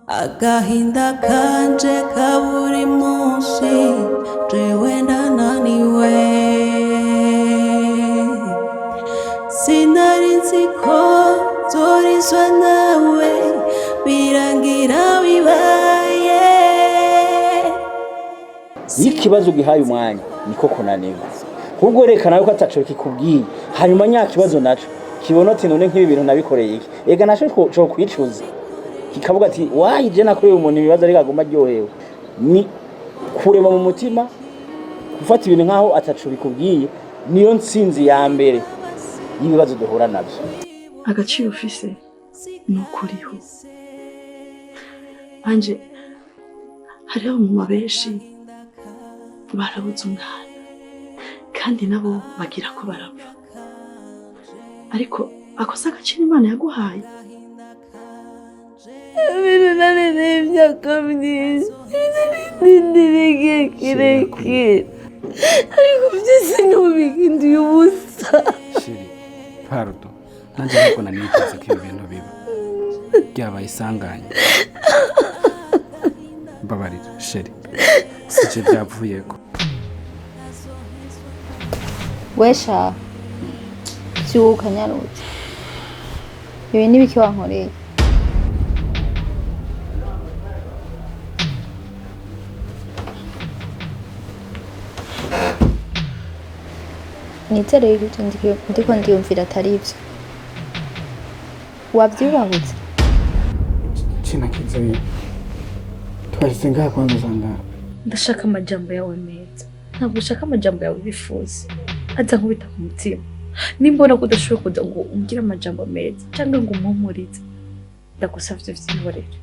Agahinda kanje ka buri munsi, jewe ndananiwe. Sinari nzi ko nzorizwa nawe, birangira bibaye. Iyo ikibazo ugihaye umwanya, niko kunanirwa. Ahubwo reka nawe ko ataco kikubwiye, hanyuma nya kibazo naco kibona ati: "None nk'ibi bintu nabikoreye iki?" Ega naco co kwicuza, kikavuga ati: "Wayi, je nakoreye umuntu ibibazo ariko aguma aryohewe." Ni kurema mu mutima, gufata ibintu nk'aho ataco bikubwiye, niyo ntsinzi ya mbere y'ibibazo duhura navyo. Agaciro ufise ni ukuriho anje. Hariho abamama benshi barabuze umwana, kandi nabo bagira ko barapfa, ariko akoze agaciro Imana yaguhaye. Ibintu narereye imyaka myinshi, nindiriye igihe kirekire, ariko byose ntubihinduye ubusa. Chérie, pardon, nanjye ntabwo naniteze ko ibi bintu biba. Ryabaye isanganya, mbabarira chérie, sije byavuyeko. Wesha, vyuka nyarutse. Ibi ni biki wankoreye? Nizere yuko ivyo ndiko ndiyumvira atari ivyo. Wavyubahutse? Kinakizoye, twashyize ngaha kwanza usanga. Ndashaka amajambo yawe meza, ntabwo ushaka amajambo yawe bifuza aza nkubita ku mutima. Nimbona ko udashoboye kuza ngo umbwire amajambo meza cyangwa ngo umpumurize, ndagusavye vyihorere.